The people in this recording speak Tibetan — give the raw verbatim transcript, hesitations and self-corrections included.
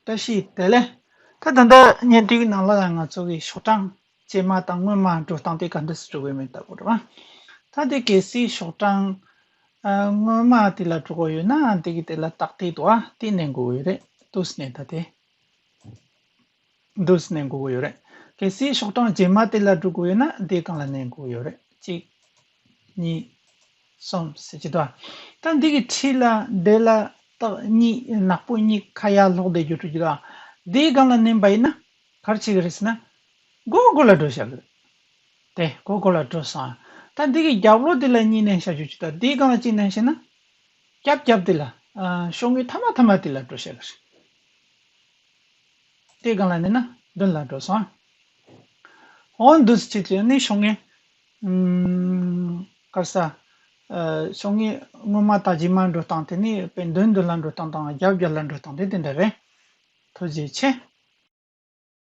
བཀྲ་ཤིས་བདེ་ལེགས། ད་ད་ལྟ་བརྙན་འཕྲིན་ནང་ལ་ང་ཚོ་གི་ཤོག་གྲངས་རྗེས་མ་དང་སྔོན་མ་འགྲོ་སྟངས་དེ་ག་འདྲ་སེ་འགྲོ་གི་ཡོད་མེད་ལྟ་བུ་རེད་བ། ད་དེ་གལ་སྲིད་ཤོག་གྲངས་ཨ་སྔོན་མ་དེ་ལ་འགྲོ་དགོས་ཡོད་ན་དེ་གི་དེ་ལ་རྟགས་དེ་འདུག་ཨ། དེ་མནན་དགོས་ཀྱི་ཡོད་རེད། འདུག་སེ་མནན། ད་དེ་འདུག་སེ་མནན་དགོས་ཀྱི་ཡོད་རེད། གལ་སྲིད་ཤོག་གྲངས་རྗེས་མ་དེ་ལ་འགྲོ་དགོས་ཡོད་ན་དེའི་སྒང་ལ་མནན་དགོས་ཀྱི་ཡོད་རེད། གཅིག་གཉིས། གསུམ་ཟེར་གྱི་འདུག་ད་འདི་གི་འཁྲིས་ལ་འདི་ལ་རྟགས་གཉིས་ནག་པོ་གཉིས་ཁ་ཡར་ལོག་བསྡད་རྒྱུ་འགྲོ་གི་འདུག་འདིའི་སྒང་ལ་མནན་པ་ཡིན་ན་ག་རེ་བྱེད་ཀྱི་རེད་ཟེར་ན། མགོ་མགོ་ལ་འགྲོ་བཞག་གི་རེད། དེ་མགོ་མགོ་ལ་འགྲོ་སོང་། ད་འདི་གི་རྒྱབ་ལོགས་འདི་ལ་གཉིས་མནན་བཞག་རྒྱུ་ཅིག་དང་འདིའི་སྒང་ལ་གཅིག་མནན་བྱས་ན། རྒྱབ་རྒྱབ་འདི་ལ། ཨ་ཤོག་ངོས་མཐའ་མ་མཐའ་མ་འདི་ལ་འགྲོ་བཞག་གི་རེད། དེའི་སྒང་ལ་མནན་ན་མདུན་ལ་འགྲོ་སོང་། འོ་འདུག་སེ་བྱས་ནས་ཤོག་ངོས། ཨུམ། ག་རེ་ཟ། ཨ་ཤོག་ངོས་སྔོན་མ་དང་རྗེས་མ་འགྲོ་སྟངས་དེ་ནི་དཔེ་མདུན་མདུན་ལ་འགྲོ་སྟངས་དང་རྒྱབ་རྒྱབ་ལ་འགྲོ་སྟངས་དེ་དེ་འདྲ་རེད། ཐུགས་རྗེ་ཆེ།